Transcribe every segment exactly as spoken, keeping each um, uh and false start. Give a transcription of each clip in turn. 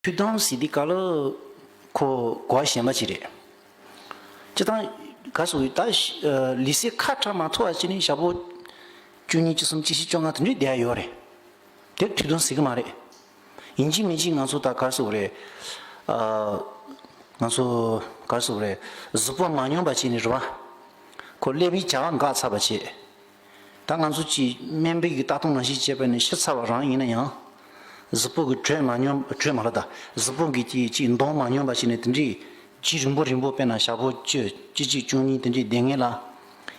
ཐུགས་དམ་ཟེར་དུས་སྐབས་ལ་ཁོ་གོ་བ་གཞན་པ་ཅིག་རེད། སྤྱིར་བཏང་ག་རེ་ཟེར་དགོས་རེད། ད་ལུས་སེམས་ཁ་བྲལ་མ་ཐུབ་པ་བྱས་ནས་ཞག་པོ་བཅུ་གཉིས་བཅུ་གསུམ་བཅུ་བཞི་བཅོ་ལྔ་དེ་འདྲ་བསྡད་ཡ་ཡོད་རེད། དེ་ཐུགས་དམ་ཟེར་གི་མ་རེད། ཡིན་གཅིག་མིན་གཅིག་ང་ཚོ་ད་ག་རེ་ཟེར་དགོས་རེད། ཨ། ང་ཚོ་ག་རེ་ཟེར་དགོས་རེད། གཟུགས་པོ་མ་སྙོམས་པ་བྱས་ནས་རེད་བ། ཁོ་ཀླད་པའི་བྱ་བ་འགག་ཚར་བ་བྱས། ད་ང་ཚོ་གཅིག་སྨན་པའི་གི་ལྟ་སྟངས་ནང་བཞིན་བྱས་པ་ནི་ཤི་ཚར་བ་རང་ཡིན་ན་ཡང་། གཟུགས་པོ་གི་དྲོད་མ་སྙོམས། དྲོད་མ་ལ་ད། གཟུགས་པོ་གི་གཅིག་གཅིག་འདོན་མ་སྙོམས་པ་བྱས་ནས་དེ་འདྲའི་རྒྱུན་རིང་པོ་རིང་པོ་དཔེར་ན་ཞག་པོ་བཅུ་བཅུ་གཅིག་བཅུ་གཉིས་དེ་འདྲའི་བསྡད་མཁན་ལ།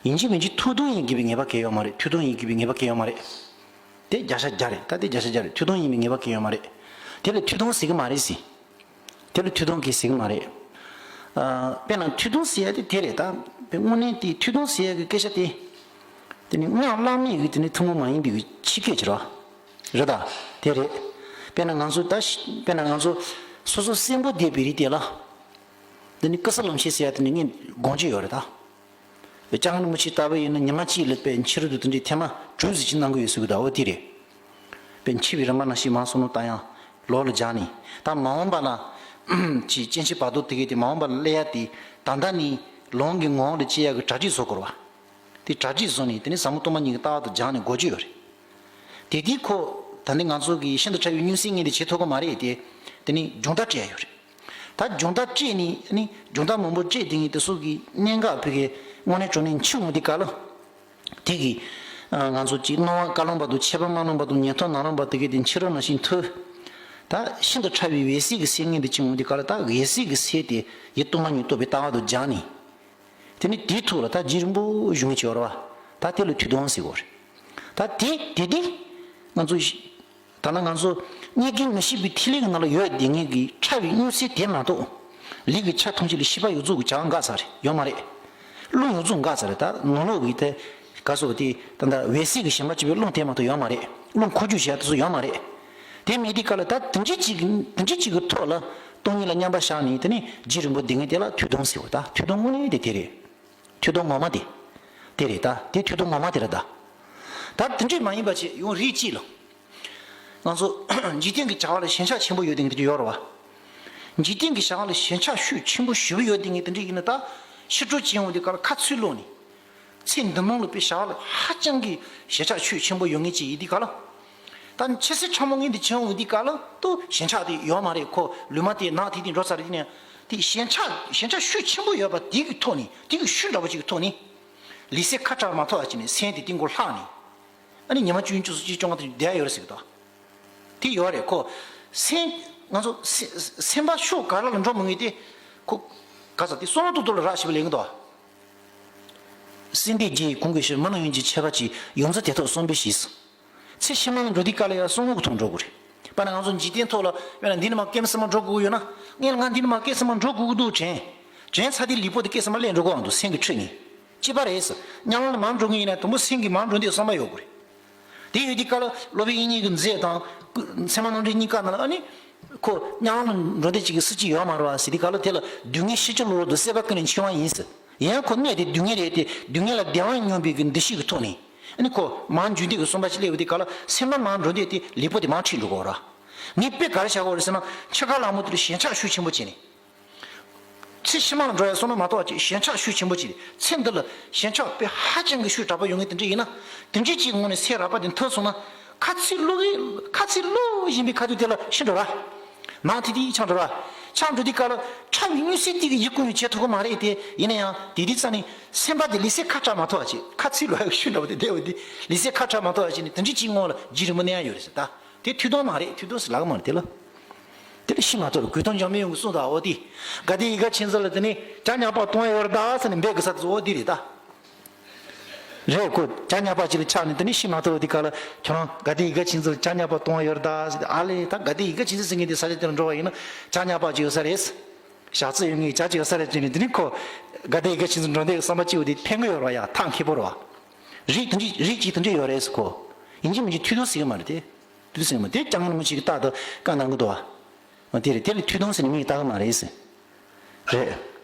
ཡིན་གཅིག་མིན་གཅིག་ཐུགས་དམ་ཡེད་དགོས་པའི་ངེས་པ་གང་ཡང་ཡོད་མ་རེད། ཐུགས་དམ་ཡེད་དགོས་པའི་ངེས་པ་གང་ཡང་ཡོད་མ་རེད། དེ་བརྒྱ་ཆ་བརྒྱ་རེད། ད་དེ་བརྒྱ་ཆ་བརྒྱ་རེད། ཐུགས་དམ་ཡེད་པའི་ངེས་པ་གང་ཡང་ཡོད་མ་རེད། དེ་ལ་ཐུགས་དམ་ཟེར་གི་མ་རེད་ཟེར། དེ་ལ་ཐུགས་དམ་གང་ཟེར་གི་མ་རེད། ཨ། དཔེར་ན་ཐུགས་དམ་ཟེར་ཡ་དེ་དེ་རེད་ད། དཔེ་དངོས་གནས་དེ་ཐུགས་དམ་ཟེར་ཡ་གི་སྐད་ཆ་དེ། དེ་ནི་སྔགས་བླ་མེད་ཀྱི་དེ་ནི་ཐུན་མོང་མ་ཡིན་པའི་གི་ཕྱི་སྐད་ཅིག་རེད། རེད་ད། དེ་རེད། དཔེར་ན་ང་ཚོ་ད་ཤི། དཔེར་ན་ང་ཚོ་སོ་སོ་གསོན་པོ་བསྡད་པའི་རིགས་དེ་ལ། དེ་ནི་ཀི་སི་ལམ་ཤེས་ཟེར་ཡ་དེ་ནི་ངས་དགོངས་ཀྱི་ཡོད་རེད་ད། སྐྱབས་མགོན་རིན་པོ་ཆེ་ལྟ་བུ་ཡིན་ན་ཉི་མ་གཅིག་ལ་དཔེ་ཕྱི་རོལ་དུ་དེ་འདྲའི་ཐེངས་མ་དྲུག་ཙམ་ཅིག་གནང་གི་ཡོད་ཟེར་གི་འདུག་འོ་དེ་རེད། དཔེ་འཆི་བའི་རིམ་པ་ནང་བཞིན་མར་སོང་ནོ་ད་ཡང་ལོག་ལ་སྦྱར་ནས། ད་མ་འོངས་པ་ལ་ཅིག་སྐྱེ་འཆི་བར་དོ་དེ་གས་དེ་མ་འོངས་པ་ལ་སླེབས་ཡ་དེ་ད་ལྟ་ནས་ལོང་གི་ངང་ལ་སྐྱེ་ཡ་གི་གྲ་སྒྲིག་བཟོ་དགོས་རེད་བ། དེ་གྲ་སྒྲིག་བཟོ་ནས་དེ་ནས་ཟབ་མོ་སྟོང་པ་ཉིད་ཀྱི་ལྟ་བ་དང་སྦྱར་ནས་འགོ་བརྗོད་ཡོད་རེད། དེ་དུས་ཁོ་ད་ནི་ང་ཚོ་གི་ཤིན་ཏུ་ཕྲ་བའི་སྨྱོ་ཟས་ངན་དེ་བྱེད་ཐུབ་ཀྱི་མ་རེད་དེ། དེ་ནི་སྦྱོང་བརྡར་སྤྲད་ཡ་ཡོད་རེད། ད་སྦྱོང་བརྡར་སྤྲད་ནས་ནི་སྦྱོང་བརྡར་མང་པོ་སྤྲད་དེ་ངས་དེ་ཚོ་གི་གནད་འགག་བོད་ཀྱི་དངོས་གནས་དྲང་གནས་འཆི་འོང་དུས་སྐབས་ལ། དེ་གི་ང་ཚོ་གཅིག་སྣང་བ་བཀའ་ལོང་བར་དུ། མཆེད་པ་རྨ་ལོང་བར་དུ། ཉན་ཐོས་ནཱ་རོ་པ་དེ་གི་དེ་འཆི་རོ་ནང་བཞིན་ཐུབ། ད་ཤིན་ཏུ་ཕྲ་བའི་འོད་གསལ་གྱི་སེམས་ངན་དེ་འཆི་འོང་དུས་སྐབས་ལ་ད་འོད་གསལ་གྱི་སེམས་དེ་ཡིད་སྟོང་པ་ཉིད་རྟོགས་པའི་ལྟ་བ་དང་སྦྱར་ནས། དེ་ནི་དེའི་ཐོག་ལ་ད་རྒྱུན་རིང་པོ་བཞུགས་མཁན་ཅིག་ཡོད་རེད་བ། ད་དེ་ལ་ཐུགས་དམ་ཟེར་གོ་རེད། ད་དེ་དེ་དེ་ང་ཚོ་ད་ལྟ་ང་ཚོ་རྙེད་དཀའི་མི་ཤེས་པའི་ཐིག་ལེ་གི་ནང་ལ་ཡོད་བསྡད་མཁན་གྱི་ཕྲ་བའི་སྨྱོ་ཟས་དེ་མ་གཏོགས། ལུས་ཀྱི་ཆ་ཐམས་ཅད་ལ་ཤེས་པ་ཡོངས་རྫོགས་ཀྱི་བྱ་བ་འགག་ཚར་རེད། ཡོད་མ་རེད། རླུང་ཡོངས་རྫོགས་འགག་ཚར་རེད། ད་ནང་ལོགས་ཀྱི་དེ་ག་སོགས་དེ་ད་ལྟ་འོད་གསལ་གྱི་ཞེན་པ་སྐྱེ་བའི་རླུང་དེ་མ་གཏོགས་ཡོད་མ་རེད། རླུང་འཁོར་སྐྱོད་བྱེད་ཡ་དེ་ཚོ་ཡོད་མ་རེད། དེ་མེད་དུས་སྐབས་ལ་ད་དེ་འདྲ་ཅིག་དེ་འདྲ་ཅིག་གི་ཐོག་ལ་སྟོང་ཉིད་ལ་མཉམ་པར་བཞག་ནས་དེ་ནི་རྒྱུན་རིང་པོ་བསྡད་མཁན་དེ་ལ་ཐུགས་དམ་ཟེར་བ། ད་ཐུགས་དམ་དངོས་གནས་དེ་དེ་རེད། ཐུགས་དམ་ངོ་མ་དེ། དེ་རེད་ད། དེ་ཐུགས་དམ་ངོ་མ་དེ་རེད་ད། ད་དེ་འདྲས་མ་ཡིན་པ་ཅིག་ཡང་རིགས་གཅིག་ལ། ང་ཚོ་འཇིག་རྟེན་གྱི་བྱ་བ་ལ་ཞེན་ཆགས་ཆེན་པོ་ཡོད་དེ་འདྲས་ཡོད་རེད་བ། འཇིག་རྟེན་གྱི་བྱ་བ་ལ་ཞེན་ཆགས་ཤུགས་ཆེན་པོ་ཞེ་པོ་ཡོད་དེ་འདྲས་ཡིན་ན། ད་ཕྱི་དྲོ་བྱེད་འོང་དུས་སྐབས་ལ་ཁ་ཚུར་ལོག་ནས། ཚེ་འདི་མང་ལ་དཔེ་བྱ་བ་ལ་ཧ་ཅང་གི་ཞེན་ཆགས་ཤུགས་ཆེན་པོ་ཡོད་མཁན་ཅིག་ཡིན་དུས་སྐབས་ལ། ད་ཕྱི་སེམས་ཕྲ་མོ་ངན་དེ་བྱེད་འོང་དུས་སྐབས་ལ་ཏུ་ཞེན་ཆགས་དེ་ཡོད་མ་རེད། ཁོ་ལུས་མ་དེ་ནག་དེ་དེ་འགྲོ་ཚར་དེ་ནས་དེ་ཞེན་ཆགས་ཞེན་ཆགས་ཤུགས་ཆེན་པོ་ཡོད་པ་དེ་གི་ཐོག་ནས། དེ་གི་ཤུགས་འདྲ་པོ་ཅིག་གི་ཐོག་ནས། ལུས་སེམས་ཁ་བྲལ་མ་ཐུབ་པ་ཅིག་ནས་སེམས་དེ་སྟེང་སྒོ་ལྷག་ནས། ཨ་ནི་ཉི་མ་བཅུ་བཅུ་གསུམ་བཅུ་བཅོ་ལྔ་དེ་བསྡད་ཡོད་རེད་ཟེར་གི་འདུག་དེ་ཡོད་རེད་ཁོ། སེམས་ང་ཚོ་སེམས་སེམས་པ་ཕྱོགས་ག་ར་ལ་འགྲོ་མི་ངེས་ཏེ། ཁོ་ག་ས་དེ་བསམ་བློ་ཏོག་ཏོག་ལ་རག་ཤེས་པ་ལེན་གི་འདུག་སྲིད་འདི་རྒྱལ་གོང་གི་ཕྱིར། མི་ལ་ཡོན་གྱི་ཆད་པ་གཅིག་ཡོངས་འཛིན་དེ་ཐོག་གསུངས་པའི་ཕྱིར། ཚེ་ཕྱི་མ་ལ་འགྲོ་དུས་སྐབས་ལ་ཡང་བསམ་བློ་གི་ཐོག་འགྲོ་དགོས་རེད། དཔེར་ན་ང་ཚོ་འཇིག་རྟེན་ཐོག་ལ་དཔེར་ན་འདི་ནས་མར་སྐྱེ་མ་སེ་མ་འགྲོ་དགོས་ཀྱི་ཡོད་ན། ངས་ང་འདི་ནས་མར་སྐྱེ་སེ་མ་འགྲོ་དགོས་ཀྱི་འདུག་དྲན། དྲན་ཚར་དུས་ལུས་པོ་དེ་སྐྱེ་སེ་མ་སླེབས་འགྲོ་དགོས་འདུག་སེམས་ཀྱི་འཁྲུལ་ནས། གཅིག་པ་རེད། མཉམ་ལ་མར་འགྲོ་གི་ཡིན་ན་དང་པོ་སེམས་ཀྱིས་མར་འགྲོ་འདོད་བསམ་པ་ཡོད་དགོས་རེད། དེ་ཡོད་དུས་སྐབས་ལ་སློབ་དཔོན་དབྱིག་གཉེན་གྱི་མཛད་དང་། ཚད་མ་རྣམ་འགྲེལ་གཉིས་ཀ་ནང་ལ་ཨ་ནི། ཁོ་མཉམ་ལ་འགྲོ་འདོད་ཅིག་གི་སྲིད་ཅིག་ཡོད་མ་རེད་བ་ཟེར་དུས་སྐབས་ལ། དེ་ལ་སྡུག་བསྔལ་ཤེས་བྱ་བློ་རབ་ཏུ་སྲེད་པ་ཀུན་ནས་འཆིང་བ་ཡིན་ཟེར། ཡང་ཁོ་གནས་དེ་སྡུག་བསྔལ་རེད་དེ། སྡུག་བསྔལ་ལ་བདེ་བ་སྙོམས་པའི་གི་འདུ་ཤེས་ཀྱི་ཐོག་ནས། ཨ་ནི་ཁོ་མར་འཇུག་འདོད་ཀྱི་བསམ་པ་ཅིག་སླེབས་ཡོང་དུས་སྐབས་ལ། སེམས་པ་མར་འགྲོ་འདོད་དེ་ལུས་པོ་དེ་མར་ཁྲིད་འགྲོ་དགོས་རེད། ངས་དཔེ་ག་རེ་བཞག་དགོས་རེད་ཟེར་ན། འཆི་ཁ་ལ་མོ་དེ་ལ་ཞེན་ཆགས་ཤུགས་ཆེན་པོ་བྱས་ནས། ཚེ་ཕྱི་མ་ལ་འགྲོ་ཡ་བསམ་བློ་མ་གཏོགས་ཅིག་ཞེན་ཆགས་ཤུགས་ཆེན་པོ་ཅིག་ཚེ་འདི་ལ་ཞེན་ཆགས་དཔེ་ཧ་ཅང་གི་ཤུགས་དྲག་པོ་ཡོང་ངེས་དེ་འདྲ་ཡིན་ན། དེ་འདྲ་ཅིག་ངོས་ནས་སེམས་རགས་པ་དེ་མཐོ་སོང་ན། ཁ་ཚིག་བླུག་གི་ཁ་ཚིག་བླུག་བཞིན་པའི་ཁ་ཐུག་དེ་ལ་ཤི་འགྲོ་ར། ནང་དེ་དེ་ཆགས་འགྲོ་ར། ཆགས་འགྲོ་དུས་སྐབས་ལ་ཕྲ་བའི་སྨྱོ་ཟས་དེ་གི་ཡིད་ཀུན་ཡང་བྱེད་ཐུབ་ཀྱི་མ་རེད་དེ། ཡིན་ན་ཡང་དེ་དུས་ཙ་ནས་སེམས་པ་དེ་ལུས་སེམས་ཁ་བྲལ་མ་ཐུབ་པ་ཅིག་ཁ་ཚིག་བླུག་ཡ་གི་ཤུགས་འདྲ་པོ་དེ་བསྡད་ཡོད་དེ། ལུས་སེམས་ཁ་བྲལ་མ་ཐུབ་པ་ཅིག་ནས་དེ་འདྲ་ཅིག་ངོས་ལ་རྒྱུན་རིང་པོ་གནས་ཡ་ཡོད་རེད་ཟེར་ད། དེ་ཐུགས་དམ་མ་རེད། ཐུགས་དམ་ཟེར་ལབ་ཀྱི་མ་རེད་དེ་ལ། དེ་ལ་ཤི་མ་ཐུབ་ལ་གོས་ཐུང་འཇམ་པའི་ཡོན་གྱིས་གསུངས་དང་། འོ་དེ། དགའ་ལྡན་ཡིད་དགའ་མཁྱེན་བརྩེ་ལ་དེ་ནས་བྱ་ཉག་པ་གཏོང་ཡོད་ད་ཟེར་ནས་འབོད་གི་ས་དེ་ཚོ་འོ་དེ་རེད་ད། རེད་ཁོ་བྱ་ཉག་པ་ཅིག་ལ་ཆགས་ནས་དེ་ནས་ཤི་མ་ཐུབ་དེ་ག་ལ་ཁྱོད་རང་དགའ་ལྡན་ཡིད་དགའ་མཁྱེན་བརྩེ་ལ་བྱ་ཉག་པ་གཏོང་ཡོད་ད་ཟེར་ཏེ། ཨ་ལས་ད་དགའ་ལྡན་ཡིད་དགའ་མཁྱེན་བརྩེ་ཟེར་མཁན་དེ་ས་ཆ་དེ་ལ་འགྲོ་བ་ཡིན་ན་བྱ་ཉག་པ་ཅིག་ཡོད་ས་རེད། ཞག་རྩི་ཡོད་ངེས་བྱ་ཅིག་ཡོད་ས་རེད་ཅེས་ནས་དེ་ནས་ཁོ་དགའ་ལྡན་ཡིད་དགའ་མཁྱེན་བརྩེ་འགྲོ་འདོད་ཀྱི་བསམ་པ་ཅིག་ཡོད་དེ་ཕན་གི་ཡོད་རེད་བ་ཡ། ཐབས་མཁས་པོ་རེད་བ། རིགས་དེ་འདྲ་རིགས་ཅིག་དེ་འདྲ་ཡོད་རེད་ཟེར་ཁོ། ཡིན་གཅིག་མིན་གཅིག་ཐུགས་དམ་ཟེར་གི་མ་རེད་དེ། དུས་ཟིན་མ་དེ་སྐྱབས་མགོན་རིན་པོ་ཆེ་གིས་རྟག་ཏུ་བཀའ་གནང་གི་འདུག་བ། དེ་རེད། དེ་ལ་ཐུགས་དམ་ཟེར་ནས་མིང་བཏགས་གི་མ་རེད་ཟེར། རེད།